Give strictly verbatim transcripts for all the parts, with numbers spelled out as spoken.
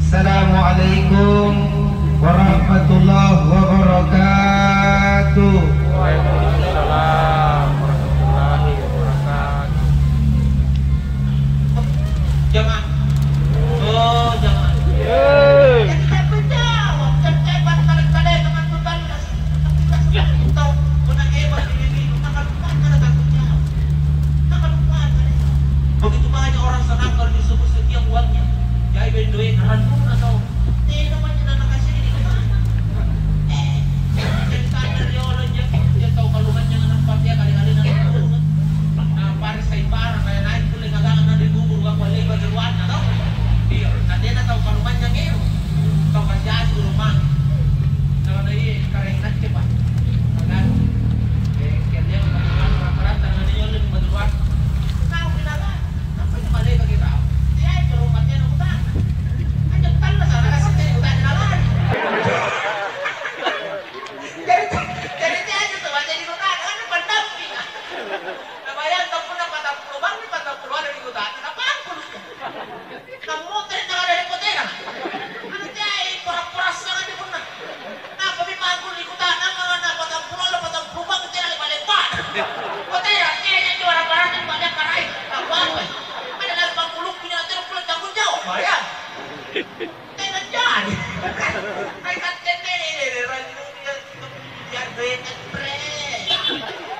Assalamualaikum warahmatullahi wabarakatuh. Waalaikumsalam warahmatullahi wabarakatuh. Jamaah. Oh, jamaah. Yeay. Ya, kita berjawab. Jangan hebat kali-kali dengan beban. Begitu banyak orang senang kalau disebut sekian uangnya. Jai bendo, eh, rannuna tau. Tena manya na nakasiri di mana? Eh, ceritanya riolo, dia, dia tau kalumanynyang nampa dia kali-kali na. Nah, pada sai barang, kayak naik kulle ngagangang na di bubur, gua kulle bagi ruanna tau. Iya, na tena tau kalumanynyang ero. Tau kasi-asi rumah. Kalau na iya, karaeng nacce, Pak. Magang. Eh, kalian, rata-rata, na dia nyolle bagi ruanna. Tahu bilang, "Apa ini malaikat kita?" Dia itu rumahnya na utang. Anjo tallasa, nakasente ni utang na lari. Jadi, jadi dia aja tuh, jadi utang, kan pendamping. Nabayangkan punna patang pulo bangngi, patang pulo ada ni utang, na pangkulu. Nammotere' na ada di kotena. Anu teai pora-pora sangaddi punna. Nampami pangkulu ni kutana, mangana patang pulo allo, patang pulo bangngi tena le'ba-le'ba. Kotena, tena anjo barang-barang ni banyak karai. Apa-apa. Ada lari pangkulukku ni atero pulang tanggung jawab. Bayang. Tena jadi. Hai katte nene, rannungi. Iya, doe' epre.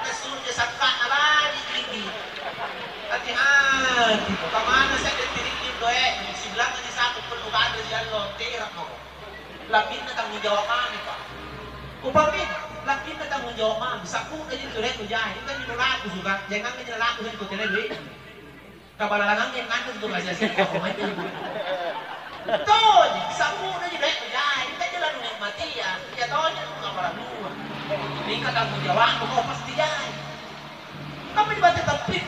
Nasuro ja sakka'na bali' tinggi. Hati-hati, pamana se're tiringking doe', sibilangnganji sapu pellu kanre siallo, tera' mako. Lampinna tanggung jawab mami, Pak. Upami, lampinna tanggung jawab mami, sakku'naji tu doe' nujai, intanji nulaku suka, janganganji nalaku ri kote doe'. Kabalalangangi nganre tu kasi-asia, apa manja. Tonji, sampunaji doe'nu jai, mingka jala nunikmatia, iya tonji tu kaparalluang. Mingka tanggung jawabmu kau pasti jai. Kamu dibantu tapi.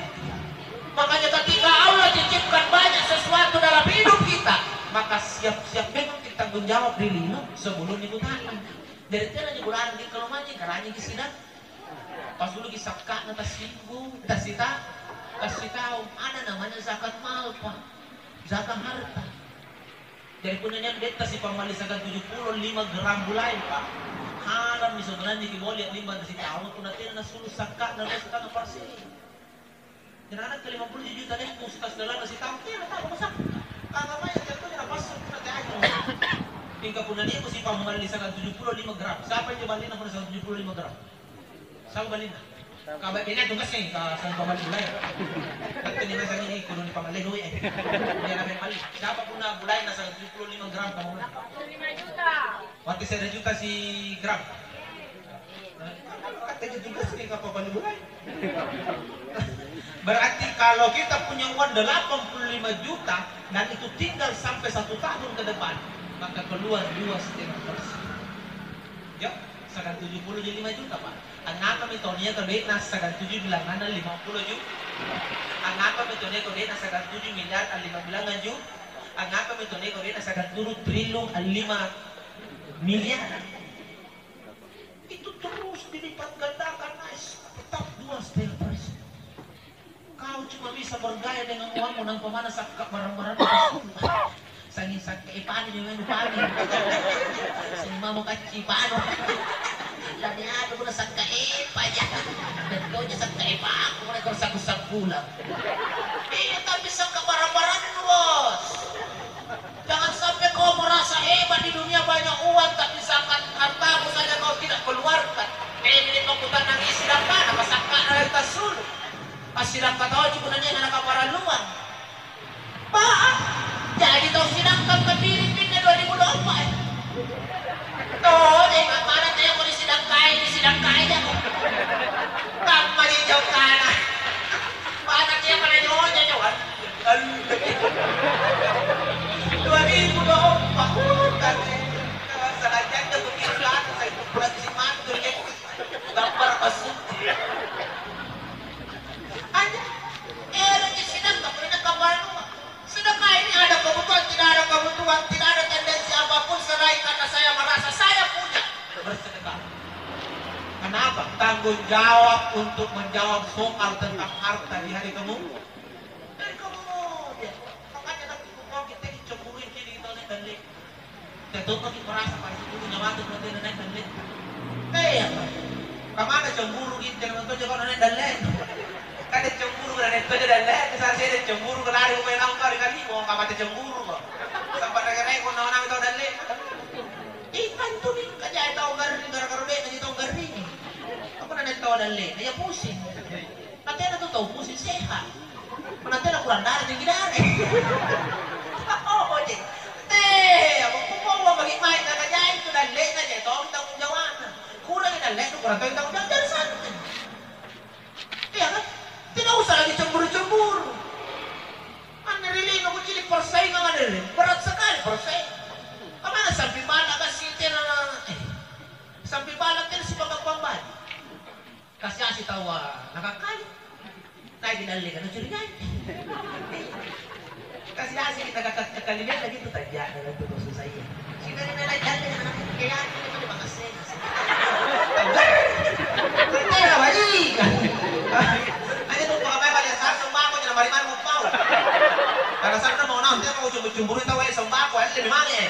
Makanya ketika Allah titipkan banyak sesuatu dalam hidup kita, maka siap-siap memang kita tanggung jawab dirimu sebelum dibutuhkan. Jadi tena ji bularang di kalau manja, karanya di sidang. Pas duluki sakka'na tassibbu, tassita-, tassitaung, ada namanya zakat mal, Pak. Zakat harta. Jadi punna nia' doe'ta sipammalli siagang tuju pulo lima gram bulaeng, Pak, harammi sebenarnya kiboli a'limbang ri sitaung punna tena nassulu' sakka'na dua setengah persen. Jari nakke lima puluh juta deh, ku sitas dollar na sitaung, tena tau masa. Tangamai jatuhnya na passang punna teaji. Mingka punna nia'mo sipammalli siagang tuju pulo lima gram. Siapa injo ballina punna siagang tuju pulo lima gram? Siapa ballina? Ka bainea tu ngaseng, ka siagang pammalli bulaeng. Nakke ni ngaseng ini, kudu nipammalli doe', eh. Dia namanya malli. Siapa punna bulaenna siagang tuju pulo lima gram kamu? Empat puluh lima juta. Mati se're juta si gram. Kata gitu juga sih, nggak apa-apa nih, Bung, eh. Berarti kalau kita punya uang delapan puluh lima juta dan itu tinggal sampai satu tahun ke depan, maka keluar dua setengah persen. Ya, siagang tuju pulo jadi lima juta, Pak. Angngapami tau niaka doe'na siagang tuju bilanganna lima pulo juta. Angngapami tau niaka doe'na siagang tuju miliar lima bilangan juta. Angngapami tau niaka doe'na siagang tuju triliun lima miliar. Itu terus dilipat gandakan, Nais, tetap dua setengah persen. Kau cuma bisa bergaya dengan uangmu, nampa mana sakka barang-barang. Sanging sakka epani dengan epani. Sing mamo kacci pano. Tadi ada pun sakka epa ya. Tentunya sakka epa aku mereka saku-sakulang. Iya, tapi sakka barang-barang, Bos. Jangan sampai kau merasa hebat di dunia, banyak uang, tapi zakat hartamu saja kau tidak keluarkan. Eh, ini kau kutannangi sidang mana, pasakka'na dari tassulu'. Pas sidang kataji punna nia'na nakaparalluang. Bah, jadi tau sidang kang kapiring pinna dua ribu dua puluh empat, eh. Tuh, deh, mana teh mau disidang kai, disidang kai, ya. Kamma di jokana. Mana teh pada nyonya, nyonya. Dua ribu dua puluh empat, uh, kan, eh, salajangnya begitu, kan, saya pula di Simantur, ya. Gambar masuk. Hanya, eh, lagi sidang, tak pernah kabar dua. Sedangkan ini ada kebutuhan, tidak ada kebutuhan, tidak ada tendensi apapun selain karena saya merasa saya punya. Bersedekah. Kenapa? Tanggung jawab untuk menjawab soal tentang harta di hari kemudian. Dari kemudian. Makanya Tau maki' merasa paccemburu nyawata tena nai' dalletta. Teako. Kamana cemburu kitte nonton jako nai' dalle. Kade cemburu nai' toja dalle, misalnya ada cemburu kelari ko naung kau ri kalimu, kamate cemburu ko. Sampai rega-rega ko naung tau dalle. Ih, tantumi, kajai tau garring gara-gara bene tau garring. Apa nai' tau dalle, na ia pusing. Na tena tu tau pusing sehat. Punna tena kurang dara, tinggi dara. Oh, je. Teh, apa kupaua bagi mae, nakajai tu dallena, je, tong tanggung jawabna. Kurangi dallena, kurang tong tanggung jawab, jari santai. Iya kan? Tidak usah lagi cemburu-cemburu. Anne ri lino kucini' persaingan anne ri. Berat sekali persaingan. Kamana sampi bala kasi tena, eh, sampi bala tena sipakampang baju. Kasi-asi taua nakakali. Naiki dalle kana curigai. Kasi-asi kita kakak-kakali bella gitu tajja'na itu susah iya. Sibere bella dalle kana kaya itu pada makasena. Tega baji. Aja tuh pakai pada satu bako jangan mari-mari mau pau. Karena sana mau naon dia mau cemburu-cemburu tahu ya sembako ya lebih mana.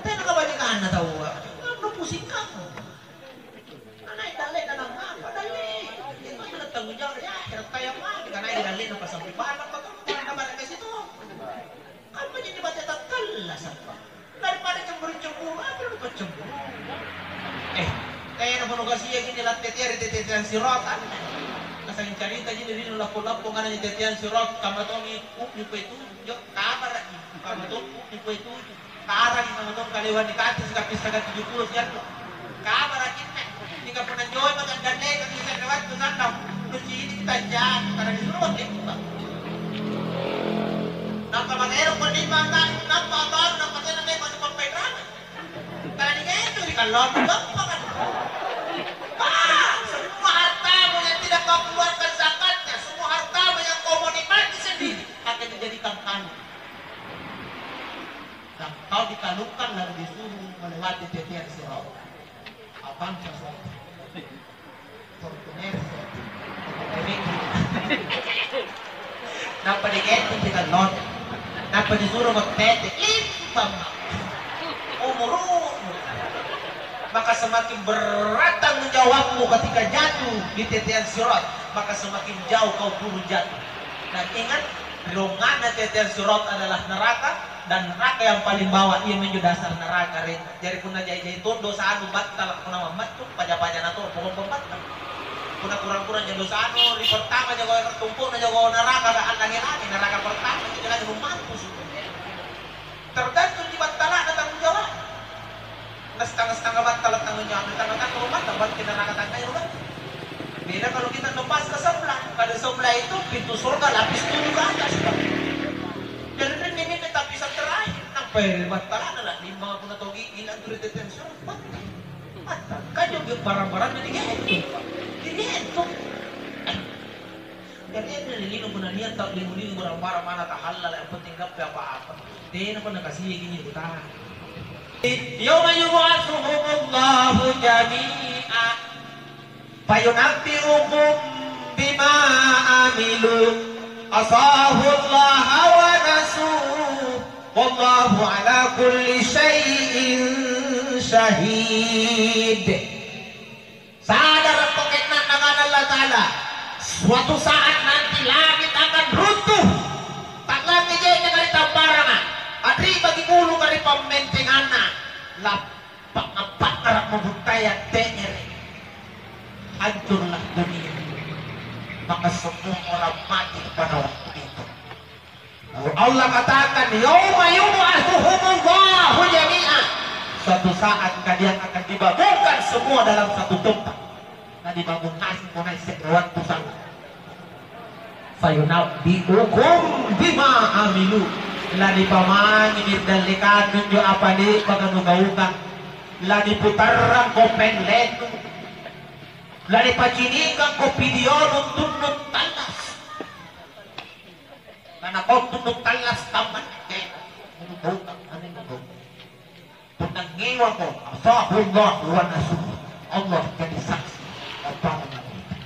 Tena kabajikanna taua. Apa pusing kamu? Anai dalle na nangngapa dalle? Itu adalah tanggung jawab ri akhirat, tayang mami kanai ri dallena pasampi balla' pakamma na baraka situ. Kamma jadi baca tattallasa'. Daripada cemburu-cemburu, apa lu pacemburu? Eh, tena pano kasiaki ni lattetea ri tetean sirota. Kasang carita ji ri lino lappo-lappo ngana ni tetean sirot, kamma tongi u'mi poe tuju, jo, kabara'ji, kamma tongi u'mi poe tuju. Tarang tau-tau kalewa nikati sikapissaka tuju pulo siallo. Kabara' cinna. Mingka punna joi maka gandeka ri se're wattu sannang, nucini' tanjaki, tala nisuro limpa. Nampa materokko limpa antaru, nampa antaru, nampa tena memang nupappainranga. Tala nigentu ri kallongku gappaka. Ah, semua hartamu yang tidak kau keluarkan zakatnya, semua hartamu yang kau mau nikmati sendiri, akan dijadikan kamu. Dan kau dikalungkan lalu disuruh melewati tetean sirot. Apa bangsa sirot? Fortuner sirot. Nampa digendong di tallon. Nampa disuruh mettete. Limpama. Umurmu. Maka semakin berat tanggung jawabmu ketika jatuh di tetean sirot, maka semakin jauh kau turun jatuh. Dan ingat, ri ronganna tetean sirot adalah neraka, dan neraka yang paling bawah iaminjo dasar neraka, re. Jari punna jai-jai tong dosanu battala, punna mammattu, paja-paja nato, pokok pembattala. Punna kurang-kurang ja dosanu, ri pertama jako, ri tumpu'na jako neraka, ga allange-lange, neraka pertama, itu lagi nummampusu. Tergantung di battala'na tanggung jawab. Setengah-setengah battala tanggung jawab, setengah-setengah rumah, berarti neraka tangga rumah. Beda kalau kita lepas ke sebelah, pada sebelah itu pintu surga lapis tujuh ke atas, Pak. Jadi ini, ini tapi terakhir, sampai battala'na lah, lima puluh atau gigi, nanti di tetean surga, mati. Mati. Kan juga barang-barangnya digentu, Pak. Digentu. Jari anne lino punna nia' tau lino-lino barang-barang mana tahallala, yang penting gappa apa-apa. Tenapa nakasiaki anjo kutana. Yauma yub'atsuhumullahu jami'a, fayunabbi'uhum bima 'amilu, ahsahullahu wa nasuh, wallahu 'ala kulli syai'in syahid. Sadarakko ke'nang Nakana Allata'ala, suatu saat nanti langit akan runtuh, ta'langi je'neka ri tamparanga, a'ri'baki buluka ri pammentenganna, lappa'na pa'ra'mo buttaya te'nere', hancurlah dunia. Maka semua orang mati pada waktu itu. Lalu Allah katakan, "Yauma yub'atsuhumullahu jami'a." Suatu saat kalian akan dibangunkan semua dalam satu tempat. Nanibangung ngaseng mo nai' se're wattu sallang. "Fayunabbi'ukum bima 'amilu." Lanipamangi ri dallekannu anjo apa le'baka nugaukang. Laniputarrangko pellennu. Lanipacinikangko pidio nuntunnu tallas. Karena kau tunduk tallas tammat, eh, menunjukkan, menunjukkan. Punna ngewako, ahsahullah wa nasuh. Allah jadi saksi. Apa namanya?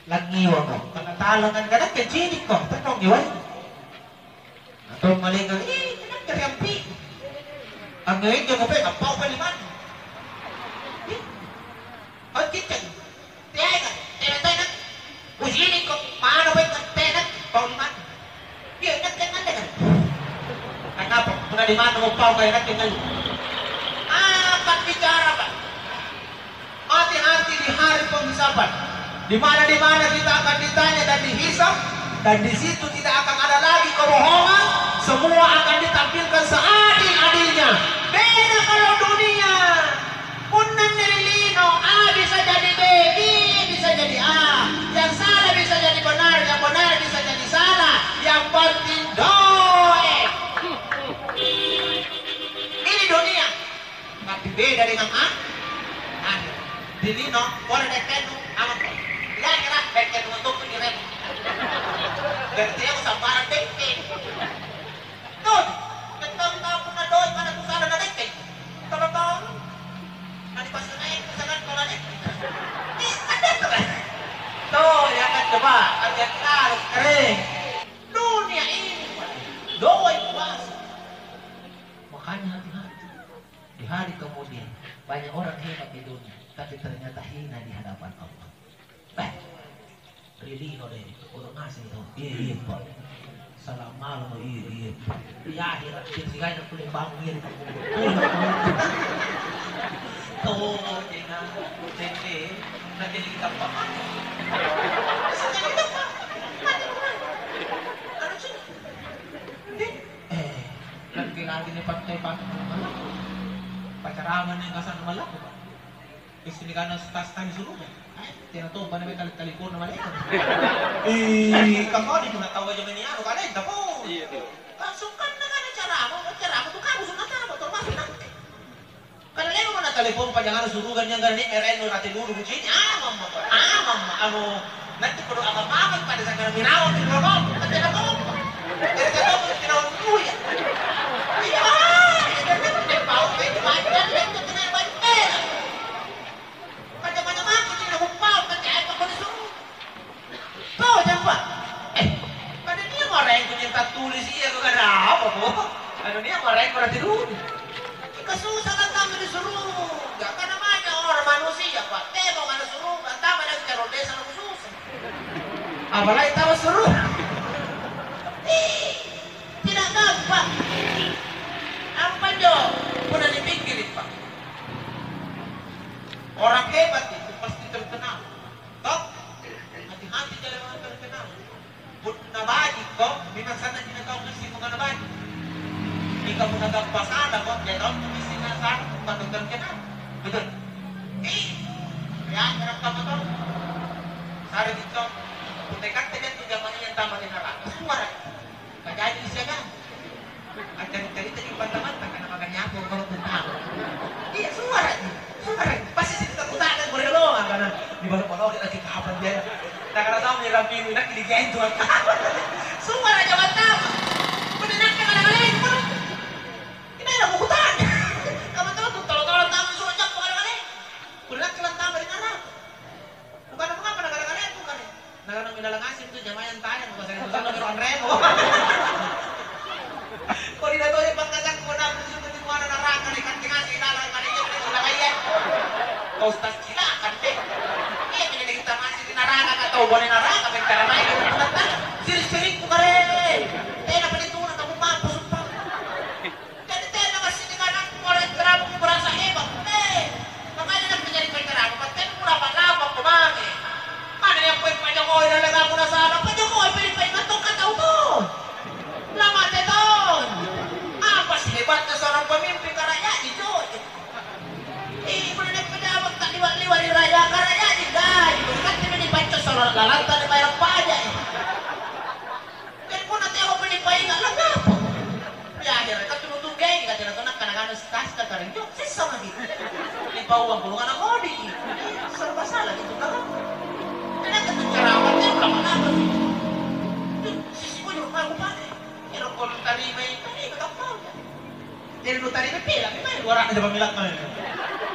Langewako. Karena talangan kadang kecinikko, tenang ngewai. Atau malaikat, "Ih, kenapa riampi?" Ngainjo mupe, appau pali mandi. Ih, kau cicca. Teaika, tena-tena. Ujinikko, mana baik tena, pau di mandi. Iya, nakke ngalle kan. Kenapa? Punna di mana mau pau kayak nakke ngalle. Apa bicara, Pak? Hati-hati di hari penghisaban, di mana-di mana kita akan ditanya dan dihisab, dan di situ tidak akan ada lagi kebohongan, semua akan ditampilkan seadil-adilnya. Beda kalau dunia, punna ri lino, A bisa jadi B, B bisa jadi A, yang salah bisa jadi benar, yang benar bisa jadi salah, yang penting doe. Ini dunia. Tapi beda dengan a-, anu, di lino, pole dekkennu, aman. Kira-kira dekkennu untuk pun direm. Berarti aku sambarang dekke. Tuh, betul tau punna doi mana kusala na dekke. Kalau tahu, na dipasang aja misalkan kalau dekke. Ih, ada tuh kan. Tuh, ya kan, coba, hati-hati harus kering. Dunia ini, doi kuasa. Makanya hati-hati. Di hari kemudian, banyak orang hebat di dunia, tapi ternyata hina di hadapan Allah. Beh, ri lino deh, kodong ngaseng tau. Iya, iya, Pak. Salam malam, iya, iya. Di akhirat, dia sigaina kulle bangun, iya, di kampung. Tuh, jangan, tete, nanti kita pakai. Bisa jadi apa? Mati, mati. Anu, sih. Eh, laki-laki ni pantai pakai malaku. Pacarangan ni kasar malaku, Pak. Istri kana stas tani suruga. Eh, tena tompa na tali-, taliponna malaeka. Ih, kamma di punna tau aja meni anu kalenta, po. Iya, tuh. Langsung kan na kana carama, carama tu kamu sunna tama, termasuk nakke. Karena lemo mana telepon pajangan suruga nyangga ni R N rate dulu kucini, amamma, amamma, anu, nanti kudu apa-apa pada sakara minawang di rokok, nanti ada apa-apa. Jadi kata aku minawang dulu ya. Iya, iya, kan nanti dia bau, kayak cuma aja, dia tuh kena banyak. Pada mana mati, dia mau bau, nanti apa kau disuruh? Kau jampa. Eh, pada dia maraeng ku nyenta tulis iya, kau kada apa, po? Anu dia maraeng ku rate dulu. Ika susah kan kami disuruh. Gak kan namanya orang manusia, Pak. Temo mana suruh, kan tambah lagi calon desa lu susah. Apalagi tambah suruh. Ih, tidak gampang. Apa jo? Pernah dipikirin, Pak. Orang hebat itu pasti terkenal. Toh? Hati-hati jari orang terkenal. Punna bajikko, memang sanna cina tau ngassi mukana baji. Mingka punna gappa salako, jai tau ngassi nasala, bukan dokter kenal. Betul? Ih, ya, kenapa kamu tau? Sare gitu. Punna ikatte dia tu jamangnya tambah di neraka. Suara. Kajadi siaga. Accarita-carita di banta-banta, karena makanya aku kalau tentang. Iya, suara ji. Suara ji. Pasti sini tak kutanya, boleh doang, karena di bawah-bawah dia lagi kapan dia. Nah, karena tahu nih, rapi ini, nak digenjot. Suara aja bantama. Bener, nak, kadang-kadang itu, Bang. Ini ada buku tanya. Kamu tahu tuh, tolong-tolong tamu suruh cek kadang-kadang. Bener, nak, kilang tambah di neraka. Bukan apa-apa, negara-negara itu kan. Negara bilang asing tuh, jamaah yang tanya, bukan saya tuh, sama orang remo. Kok tidak tahu ya, Pak, kacang, kok nak, itu tuh, di mana neraka, nih, kan, tinggal di dalam, mana, iya, sudah kaya. Kau ustaz cilakan, deh. Iya, jadi kita masih di neraka, nggak tahu, boleh neraka, bicara main, gitu, kan, kan. Sirik-sirik, bukan, eh. Tena, apa itu, nak, kamu mampu, sumpah. Jadi tena massing kanangku ri ceramahku merasa hebat. Eh, makanya nakke jari penceramah, batteku lapa-lapa ko mange. Mana yang poeng pajokoi laleng aku nasaba, pajokoi pili paingang tongka tau to. Lamate to. Apa sih hebatnya seorang pemimpin karajaji, coy? Eh, punna nia' pejabat ta'liwa'-liwa' ri raja, karajaji, gaji, katte meni paccosoro' lalanta ni bayar pajak. Jari punna teako pole nipainga', langngapa? Ri akhera' ka tunu-tunu gaji, ka tena tona kana-kana stres ka karenjo, sessa maki. Nipauang bulunganna kodiki. Serba salaki tu karaeng. Tena ka tu ceramah, tena ulama-ulama. Sisi pojok mako pake. Ero' kodong tarimai, tarimai kappauja. Jari nutarima pila, memang luara'na jama mila'na.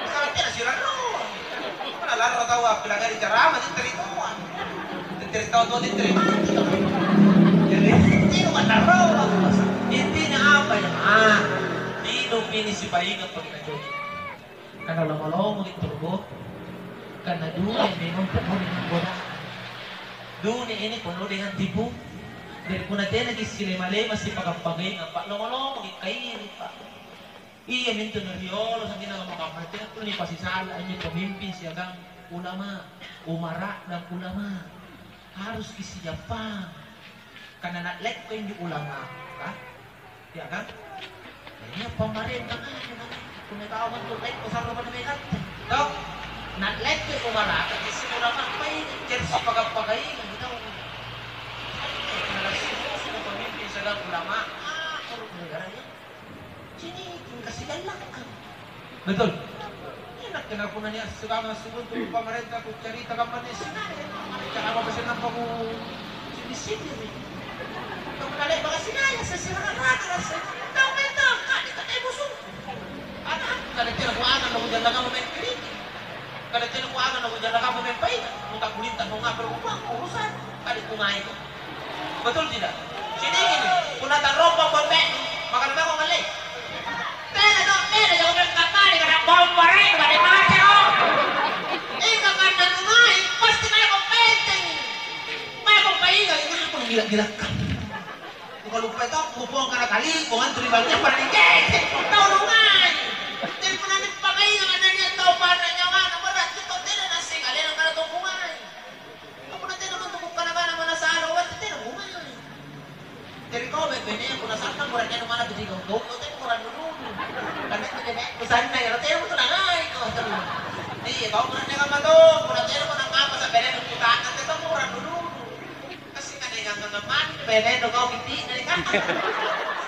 Misalnya tena sirarro. Mana larro tau appilagari carama, titeri toa. Titeri tau toa, titeri mati. Jadi, tino manarro. Intinya apa ya? Ah, hidup ini Sipainga' paki' nacori'. Karena lomo-lomoki' turbo. Karena dunia memang penuh dengan godaan. Dunia ini penuh dengan tipu. Jadi punna tenaki' silema-lema sipakang-pakangang, Pak, lomo-lomoki' kairi, Pak. Iamintu nariolo sa'genna kamma-kamma, tena tuli nipasisala anjo pemimpin siagang ulama, umara dan ulama. Haruski' sijappang. Karena na'lekko injo ulamaka, ya kan? Nia' pamarenta ngaseng, punna tau antu lekko sarro pada mekatte. Tau? Na'lekko umaraka, isse ulama painga', jari sipakang-pakangang tau. Nalassumusu pemimpin siagang ulama, ah, uruk negaraya. Cini'ki' kasi' jallakkang. Betul. Enak kena punna nia' sikamma sikontu pamarenta kucarita kamma nia' sinaya. Cara apa pasti nampa ku sini-sini ri. Kamu kale baka sinaya sesirara rasa. Kau minta kali tak musuh. Anak kali tena kuangan lo jallakang main kiri. Kali tena kuangan lo jallakang main pai. Muka kulinta mau ngapain rumah urusan. Kali ku ngai ko. Betul tidak? Sini gini, punna tarrompa bombe, makan bangun ngalli. Tena to, tena jako maeng kattari, karena bomba rai, pada mate, oh. Ika karena nungai, pasti mae ko penteng. Mae ko painga, ika pun gila-gilakan. Bukan lupa itu, kupong karena kali, kau antu di bagian pada dikecek, tau nungai. Jadi punna nipakai, yang ada dia tau pada nyawa, na berat, kita tena nasi, kalian karena tau nungai. Punna tena untu' kukkana-kana manasala, tena kumai. Jari kau bene-benea punna sannang bura'nenu mana tu tigau-gau, tena kurang dulu. Karena itu bene, kusanna ya, tena untu' nangai kau terus. Iya, kau bura'ne kamma to, punna tena punna ngapa sa' benenu kuta'nang, tena kurang dulu. Kasi' kane ngangang mani, benenu kau kiti'na, kan?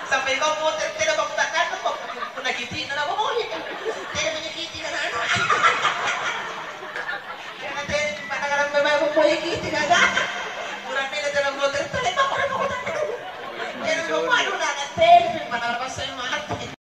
Sampai kau moter, tena kau kuta'nang, kau punna kiti'na, na bohoi. Tena banyak kiti'na, na. Tena, tena, pada karampe mae kupoiki, tena ada. Kurang tena, tena motor, tena motor, motor. Tena motor, aduh, na, na, tena, pada karampe mae.